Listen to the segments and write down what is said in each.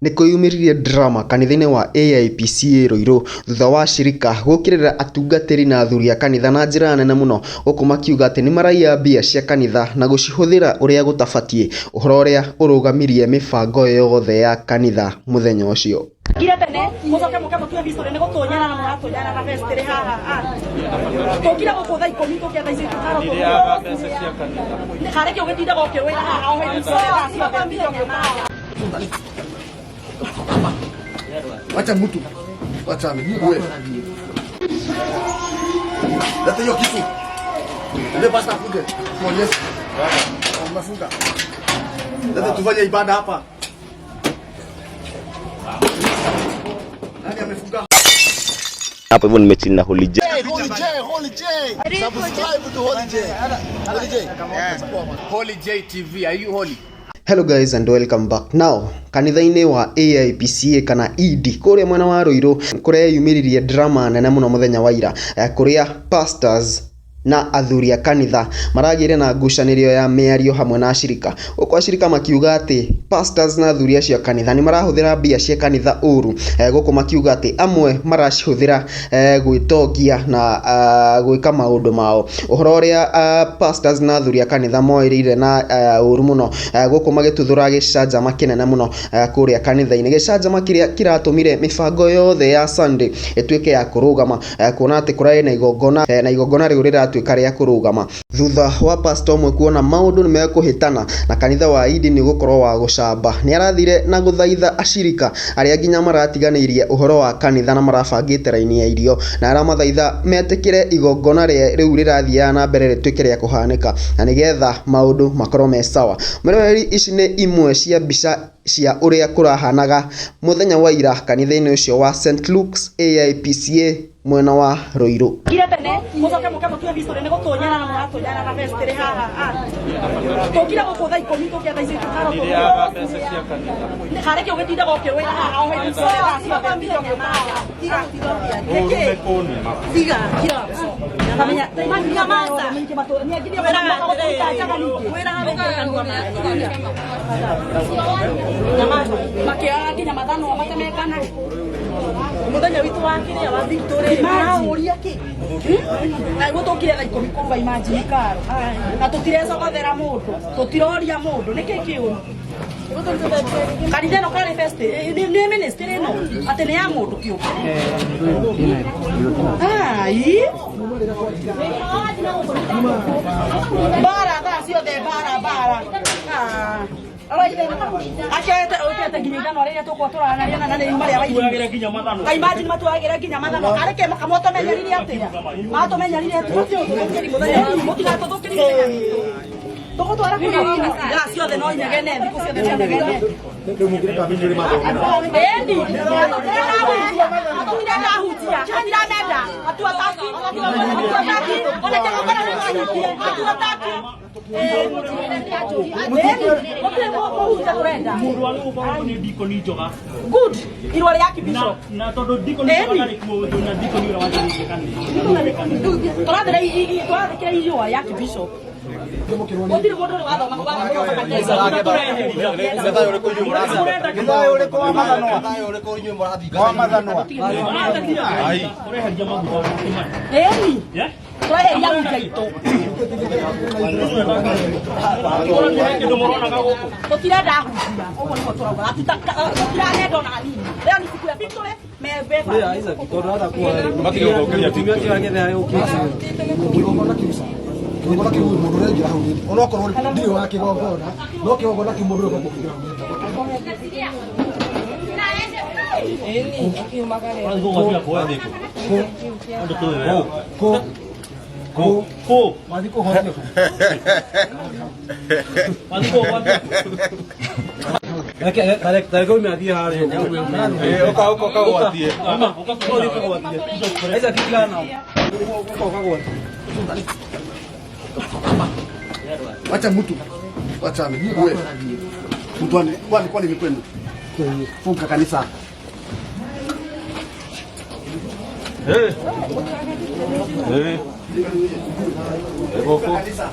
Nĩ kwĩyumĩririe drama kanitha-inĩ wa AIPCA Ruiru thutha wa ashirika gũũkĩrĩra atungatĩri na athuri a kanitha na njĩra nene mũno gũkũ makiuga atĩ nĩ maraiya mbia cia kanitha na gũcihũthĩra ũrĩa gũtabatiĩ, ũhoro ũrĩa ũrũgamirie mĩbango yothe ya kanitha mũthenya ũcio. Kire tene mucoke muke mutue history ni gutunyana muratunyana na vestry haha. Tukire guku thaa ikumi tukia thaa ici tũkaro karĩ kĩ ũgĩtindaga ũkĩrũĩra haha o hĩndĩ ciothe thaa ciothe ũtinda ũgĩũka haha. Wacha mtu. Wacha wewe. Leta hiyo kitu. Ile pasta akuje. Tuonyeshe. Umefunga. Leta tufanye ibada hapa. Nani amefunga? Hapo hivyo nimechill na Holy J. Holy J, Holy J. Subscribe to Holy J. Holy J. Holy J TV, are you holy? Hello guys and welcome back. Now, kanitha-inĩ wa AIPCA kana ED kũrĩa mwena wa Ruiru kũreyumĩririe drama nene mũno mũthenya wa ira, kũrĩa pastors na athuri a kanitha maragĩire na ngucanĩrio ya mĩario hamwe na ashirika, gũkũ ashirika makiuga atĩ pastors na athuri acio a kanitha nĩ marahũthĩra mbia cia kanitha ũru, gũkũ makiuga atĩ amwe maracihũthĩra gwĩtongia na gwĩka maũndũ mao, ũhoro ũrĩa pastors na athuri a kanitha moĩrĩire na ũru mũno, gũkũ magĩtuthũra gĩcanjama kĩnene mũno kũrĩa kanitha-inĩ, gĩcanjama kĩrĩa kĩratũmire mĩbango yothe ya Sunday ĩtuĩke ya kũrũgama, kuona atĩ kũrarĩ na igongona na igongona rĩu rĩratuĩka rĩa kũrũgama thutha wa pastor ũmwe kuona maũndũ nĩ mekũhĩtana na kanitha wa ED nĩ ũgũkorwo wa gũcamba. Nĩ arathire na gũthaitha ashirika arĩa nginya maratiganĩirie ũhoro wa kanitha na marabangĩte raini ya irio, na aramathaitha metĩkĩre igongona rĩu rĩrathiaga na mbere rĩtuĩke rĩa kũhanĩka na nĩgetha maũndũ makorwo me sawa. Mwĩroreri, ici nĩ imwe cia mbica cia ũrĩa kũrahanaga mũthenya wa ira kanitha-inĩ ũcio wa St Luke's AIPCA mwena wa Ruiru. Kire tene mucoke muke mutue history ni gutunyana muratunyana na vestry haha. Tukire guku thaa ikumi tukia thaa ici tũkaro karĩ kĩ ũgĩtindaga ũkĩrũĩra haha o hĩndĩ ciothe thaa ciothe ũtinda ũgĩũka haha. Nĩkĩ? Tiga, kira. Kamenya, nyamaza. Nyamaza. Makĩoyaga nginya mathanwa matemekana. Mũthenya witũ wa kĩrĩa wa victory maraũria kĩ? Na nĩguo tũkire thaa ikũmi kũruga, imagine karo. Na tũtirecogothera mũndũ, tũtiroria mũndũ, nĩkĩ kĩũru? Kanitha ĩno karĩ fest nĩ ministry ĩno atĩ nĩ ya mũndũ kĩũmbe. Ai. Bara thaa ciothe bara bara. Akĩoete ũkĩte nginya ithanwa rĩrĩa tũkorwo tũranaria na nĩ marĩa Matuagĩre nginya mathanwa. Ta imagine matuagĩre nginya mathanwa. Arĩ kĩ mũtũmenyerire atĩa? Matũmenyerire atĩa? Mũtigatũthũkĩrie mũthenya witũ. Tũgũtwara kũ thaa ciothe no inegene, thikũ ciothe no inegene. Ĩni, tũtirenda ahutia, tũtiramenda, hatuwataki, hatuwataki, ona kĩgongona nĩ twanyitie, hatuwataki. Ĩni, gũtirĩ mũhunjia tũrenda. Mũndũ wa gũkorwo nĩ Deacon Njoga. Good, irũa rĩa Archbishop. Na tondũ Deacon Njoga ndarĩ kuo, na Deacon ũrĩa wanjĩrĩirie kanitha. Tũrathĩkĩra irũa rĩa Archbishop. Gũtirĩ mũndũ ũrĩ wathoma wathoma kanitha. Ũreheria maguta ũkĩmaya. Ĩni, Yeah? tũreheria hunja itũ. Kĩndũ mũronaga gũkũ. Tũtirenda hunjia, ũguo nĩguo tũrauga. Tũtiramenda ona hanini. Leo ni siku ya victory, mebeba. Kĩgongona kĩu mũndũ ũraingĩra hau, onokorwo ndirĩ wa kĩgongona, no kĩgongona kĩu mũndũ ũrĩa ũkũingĩra hau. Ũgathiĩ kuoya thĩkũ. Andũ tũĩ wega. Kũ Kũ. Kũ. Wathiĩ kũhotia kũ? Wathiĩ kũgwatia kũ. Uma, ũka kũgwatia. Wacha mtu. Wacha wewe. Mtu kwani kwani ni kwenu? Funga kanisa. Eh. Eh. Funga kanisa.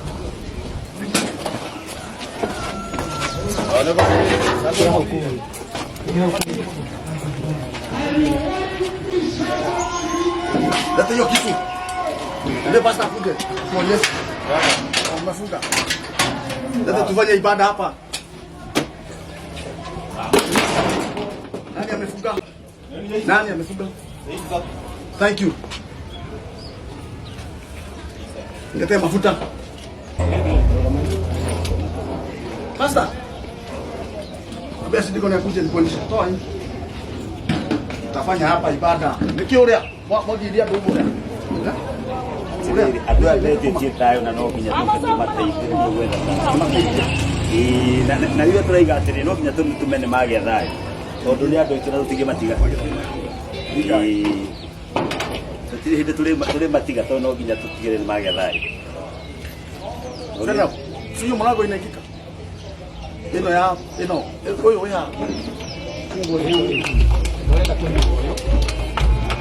Leta hiyo kitu. Ndio pastor akuje. Tuonyeshe. Umefunga. Leta tufanye ibada hapa. Nani amefunga? Nani amefunga? Thank you. Niletee mafuta. Pastor. Ambia sidiko na akuje nikuonyeshe. Toa hii. Tutafanya hapa ibada. Nikiuria. Mwagiria ndugu. Andå aya metĩtie thayũ na no nginya tũke tũmateithĩrĩrie gwetha thayũ. Na rĩrĩa tũraiga atĩrĩ no nginya tũme nĩ magĩa thayũ tondũ nĩ andũ aitũ na tũtingĩmatiga. Tũtirĩ hĩndĩ tũrĩmatiga tondũ no nginya tũtigĩrĩre nĩ magĩa thayũ. Sasa sio mlango inaingika. Ino ya ino huyu huyu.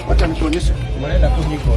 Wacha nikuonyeshe. Mnaenda kunyiko.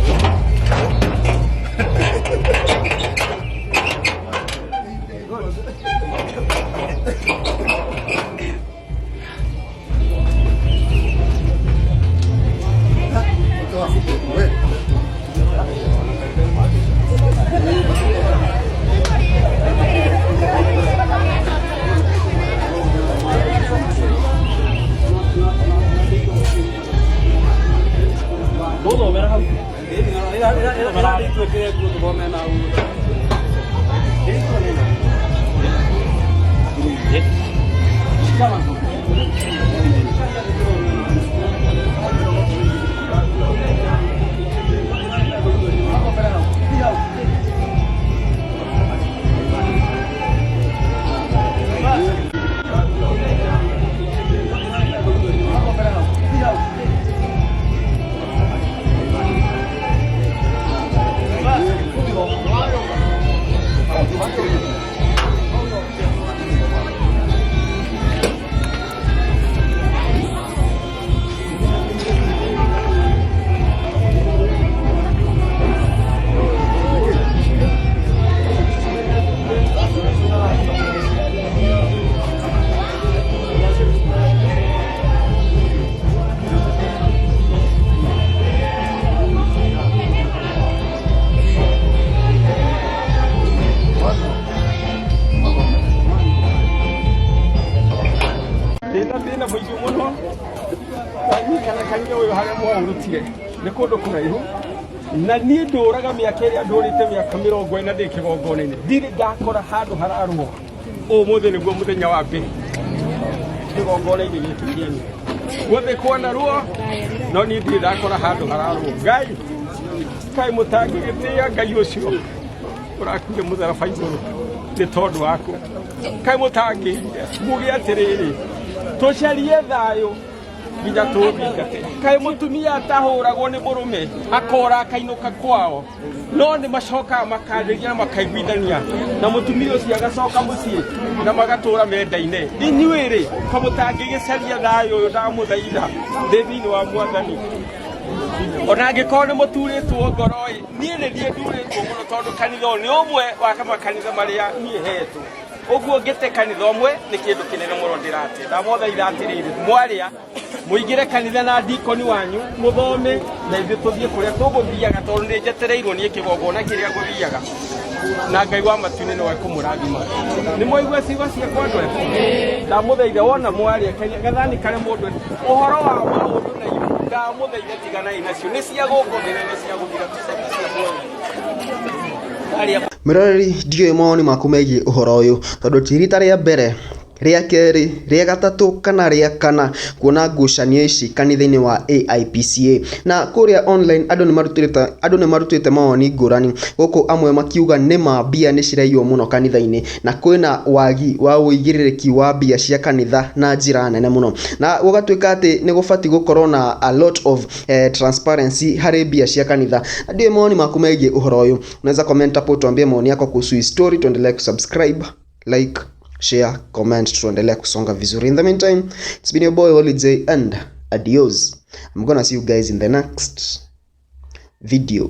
Thina mũingĩ mũno wanyitana kanitha ũyũ harĩa mwaũrutire nĩ kũndũ kũraihu na niĩ ndũraga mĩaka ĩrĩa ndũrĩte mĩaka 40 ndĩ kĩgongona-inĩ ndirĩ ndakora handũ hararũo. Ũmũthĩ nĩguo mũthenya wa mbere kĩgongona-inĩ gĩkĩ kĩanyu guothe kwana ruo no niĩ ndirĩ ndakora handũ hararũo. Ngai kaĩ mũtangĩgĩtĩĩa Ngai ũcio ũrakuire mũtharaba igũrũ nĩ tondũ waku, kaĩ mũtangĩire muge atĩrĩrĩ tũcarie thayũ nginya tũthingate. Kaĩ mũtumia atahũragwo nĩ mũrũme akora akainũka kwao, no nĩ macokaga makanjĩria na makaiguithania na mũtumia ũcio agacoka mũciĩ na magatũra mendaine. Inyuĩ rĩ ka mũtangĩgĩcaria thayũ ũyũ, ndamũthaitha ndĩ thĩinĩ wa Mwathani. Ona angĩkorwo nĩ mũturĩtwo ngoro ĩ, niĩ nĩ niĩ ndurĩtwo mũno tondũ kanitha ũyũ nĩ ũmwe wa makanitha marĩa niĩ hetwo. Ũguo ngĩte kanitha ũmwe nĩ kĩndũ kĩnene mũno ndĩrate. Ndamũthaitha atĩrĩrĩ, mwarĩa mũingĩre kanitha na dikoni wanyu mũthome na ithuĩ tũthiĩ kũrĩa tũgũthiaga tondũ nĩ njetereirwo niĩ kĩgongona kĩrĩa ngũthiaga na Ngai wa matu-inĩ nĩwe ekũmũrathima. Nĩ mwaigua ciugo ciakwa andũ aya? Ndamũthaitha wona mwarĩa gathani karĩa mũndũ ũhoro wa maũndũ na ihu ndamũthaitha tiganai nacio, nĩ cia gũkũ thĩ na nĩ cia gũthira, tũcarie cia muoyo. Mwĩroreri, ndiũĩ mawoni maku megiĩ ũhoro ũyũ tondũ ti rita rĩa mbere, rĩa kerĩ, rĩa gatatũ kana rĩa kana kuona ngucanio ici kanitha-inĩ wa AIPCA. Na kũrĩa online andũ nĩ marutĩte mawoni ngũrani gũkũ amwe makiuga nĩma mbia nĩ ciraiywo mũno kanitha-inĩ na kwĩna wagi wa ũigĩrĩrĩki wa mbia cia kanitha na njĩra nene mũno, na gũgatuĩka atĩ nĩ gũbatiĩ gũkorwo na a lot of transparency harĩ mbia cia kanitha. Na ndiũĩ mawoni maku megiĩ ũhoro ũyũ, unaweza comment hapo tuambie maoni yako kuhusu hii story. Tuendelee kusubscribe, like, share, comment, tuendelee kusonga vizuri. In the meantime, it's been your boy Holy J and adios. I'm gonna see you guys in the next video.